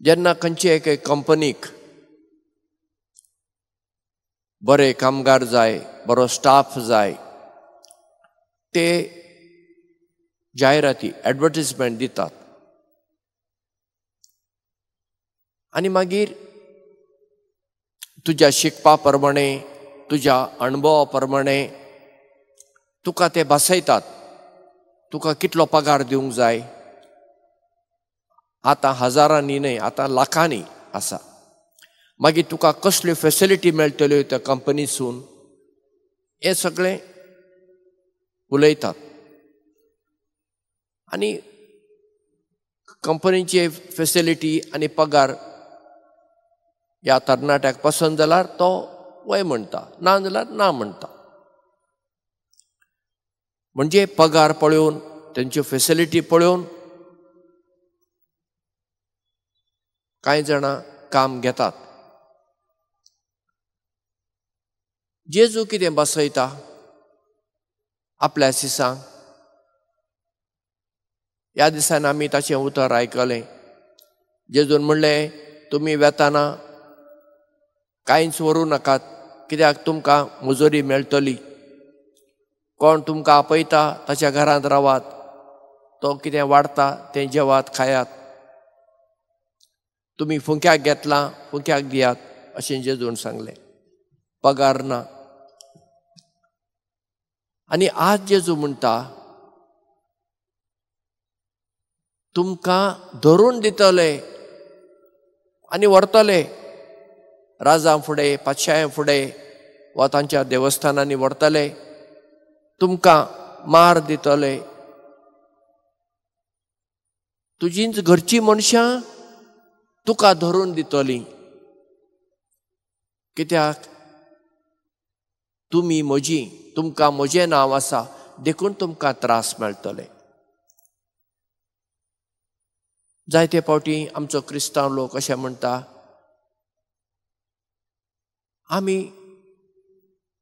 जेन्ना खंयचे एके कंपनीक बरे कामगार जाय, बरो स्टाफ जाय, ते जायराती एडवर्टीजमेंट दितात आनी मागीर तुज्या शिकपा प्रमाणे, तुज्या अणभवा प्रमाणे तुका ते भासयतात, तुका कितलो पगार दिवंक जाय. आतां हजारांनी न्हय, आतां लाखांनी आसा. मागीर तुका कसल्यो फेसिलिटी मेळटल्यो त्या कंपनीसून, हें सगळें उलयतात. आनी कंपनीचे फेसिलिटी आनी पगार ह्या तरणाट्याक पसंत जाल्यार तो वय म्हणटा, ना जाल्यार ना म्हणटा. म्हणजे पगार पळोवन, तेंच्यो फेसिलिटी पळोवन कांय जाणां काम घेतात. जेजू कितें बसयता आपल्या सिसांक? ह्या दिसान आमी ताचें उतर आयकलें. जेजून म्हणलें, तुमी वेताना कांयच व्हरूं नाकात, कित्याक तुमकां मुजोरी मेळटली. कोण तुमकां आपयता ताच्या घरांत रावात, तो कितें वाडटा तें जेवात, खायात. तुमी फुंक्याक घेतलां, फुंक्याक दियात, अशें जेजून सांगलें. पगार ना. आनी आज जेजू म्हणटा, तुमकां धरून दितले आनी व्हरतले राजां फुडें, पातशायां फुडें वा तांच्या देवस्थानांनी व्हरतले, तुमकां मार दितले. तुजींच घरचीं मनशां तुका धरून दितलीं, कित्याक तुमी म्हजी, तुमकां म्हजें नांव आसा, देखून तुमकां त्रास मेळटले. जायते फावटी आमचो क्रिस्तांव लोक अशें म्हणटा, आमी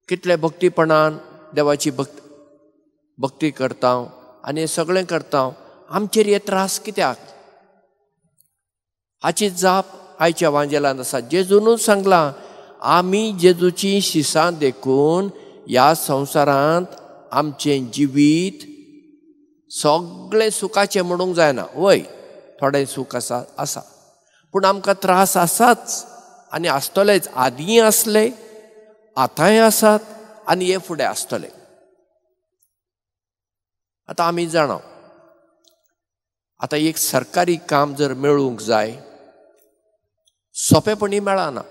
कितले भक्तीपणान देवाची भक्ती करता आनी सगळें करता, आमचेर हे त्रास कित्याक? हाची जाप आयच्या वांजेलान आसा. जेजूनूच सांगलां, आमी जेजूची शिसां देखून ह्या संवसारांत आमचें जिवीत सगळें सुखाचें म्हणूंक जायना. वय, थोडें सूख आसा आसा, पूण आमकां त्रास आसाच आनी आसतलेच. आदींय आसले, आतांय आसात आनी हे फुडें आसतले. आतां आमी जाणा, आतां एक सरकारी काम जर मेळूंक जाय, सोंपेपणी मेळना.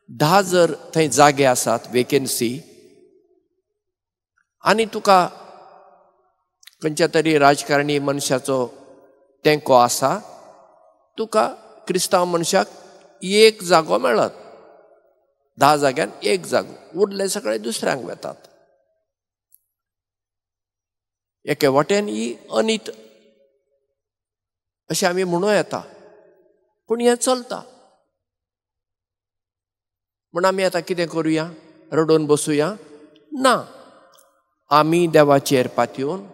10 जर थंय जागे आसात वेकेन्सी, आनी तुका खंयच्या तरी राजकारणी मनशाचो तेंको आसा, तुका क्रिस्तांव मनशाक एक जागो मेळत. 10 जाग्यान एक जागो, उरले सगळे दुसऱ्यांक वेतात. एके वाटेन ही अनीत अशें आमी म्हणूं येता, पूण हें चलता. म्हूण आमी आतां कितें करुया? रडून बसुया? ना. आमी देवाचेर पातयेवन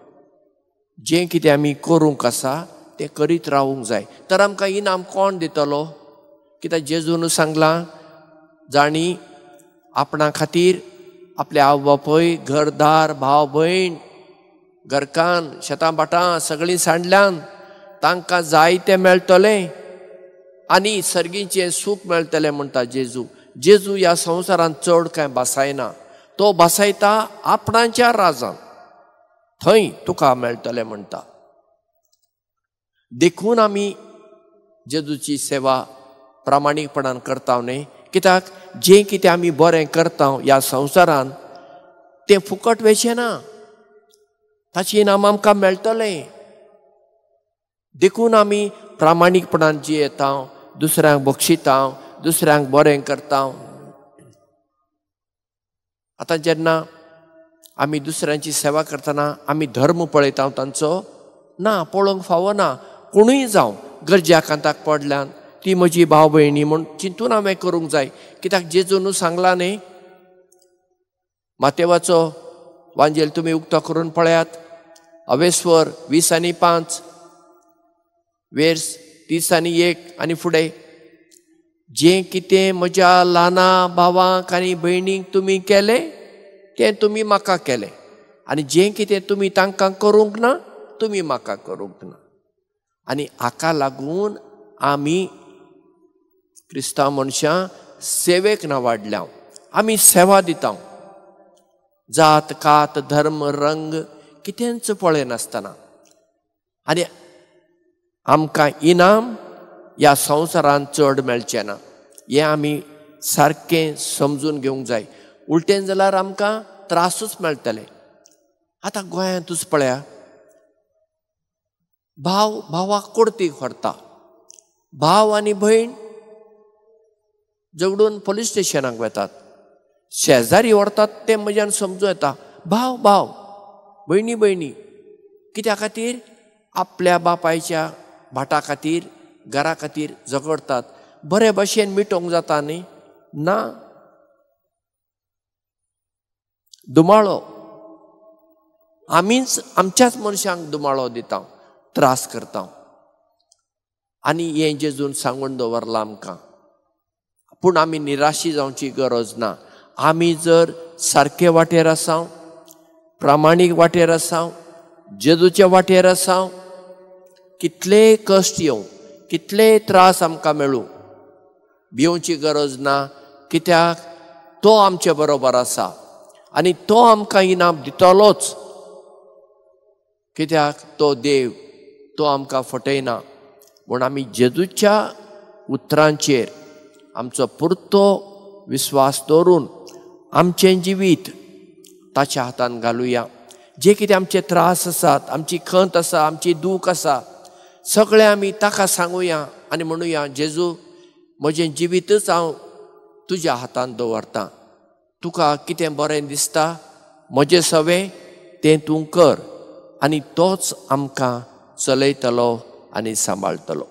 जें कितें आमी करूंक आसा तें करीत रावूंक जाय. तर आमकां इनाम कोण दितलो? कित्याक जेजून सांगलां, जाणी आपणा खातीर आपले आवय बापूय, घरदार, भाव भयण, घरकान्न, शेतां भाटां सगळीं सांडल्यान तांकां जायतें मेळटलें आनी सर्गीचें सूख मेळटलें म्हणटा जेजू. जेजू ह्या संवसारांत चड कांय भासायना, तो भासायता आपणाच्या राजान, थंय तुका मेळटलें म्हणटा. देखून आमी जेजूची सेवा प्रामाणीकपणान करता न्हय, कित्याक जें कितें आमी बरें करता ह्या संवसारांत तें फुकट वचें ना, ताचें इनाम आमकां मेळटलें. देखून आमी प्रामाणीकपणान जियेता, दुसऱ्यांक बक्षिता, दुसऱ्यांक बरें करता. आतां जेन्ना आमी दुसऱ्यांची सेवा करतना आमी धर्म पळयता तांचो ना, पळोवंक फावना. कोणूय जावं, गरज्या कांताक पडल्यान ती म्हजी भाव भयणी म्हूण चिंतून हांवें करूंक जाय. कित्याक जेजून सांगलां न्ही, मातेवाचो वांजेल तुमी उक्तो करून पळयात, अवेस्वर 20 आनी 5 वेर्स 30:1 आनी फुडें, जें कितें म्हज्या ल्हाना भावांक आनी भयणींक तुमी केलें तें तुमी म्हाका केलें, आनी जें कितें तुमी तांकां करूंक ना तुमी म्हाका करूंक ना. आनी हाका लागून आमी क्रिस्तांव मनशां सेवेक ना वाडल्या, आमी सेवा दिता, जात कात धर्म रंग कितेंच पळयनासतना. आनी आमकां इनाम ह्या संवसारांत चड मेळचें ना, हें आमी सारकें समजून घेवंक जाय. उलटें जाल्यार आमकां त्रासूच मेळटले. आतां गोंयांतूच पळया, भाव भावाक कोर्तीक व्हरता, भाव आनी भयण झगडून पोलीस स्टेशनाक वेतात, शेजारी व्हरतात तें म्हज्यान समजूं येता. भाव भाव भयणी भयणी कित्या खातीर? आपल्या बापायच्या भाटा खातीर, घरा खातीर झगडटात. बरे भशेन मिटोवंक जाता न्ही? ना. दुमाळो, आमीच आमच्याच मनशांक दुमाळो दिता, त्रास करता. आनी हें जेजून सांगून दवरलां आमकां. पूण आमी निराशी जावची गरज ना. आमी जर सारके वाटेर आसा, प्रामाणीक वाटेर आसा, जेजूच्या वाटेर आसा, कितलेय कश्ट येवं, कितलेय त्रास आमकां मेळूं, भिवची गरज ना. कित्याक? तो आमचे बरोबर आसा आनी तो आमकां इनाम दितलोच. कित्याक? तो देव, तो आमकां फटयना. म्हूण आमी जेजूच्या उतरांचेर आमचो पुरतो विस्वास दवरून आमचें जिवीत ताच्या हातान घालुया. जे कितें आमचे त्रास आसात, आमची खंत आसा, आमची दूख आसा, सगळें आमी ताका सांगुया आनी म्हणुया, जेजू म्हजें जिवीतच हांव तुज्या हातान दवरतां, तुका कितें बरें दिसता म्हजें सवें तें तूं कर, आनी तोच आमकां चलयतलो आनी सांबाळटलो.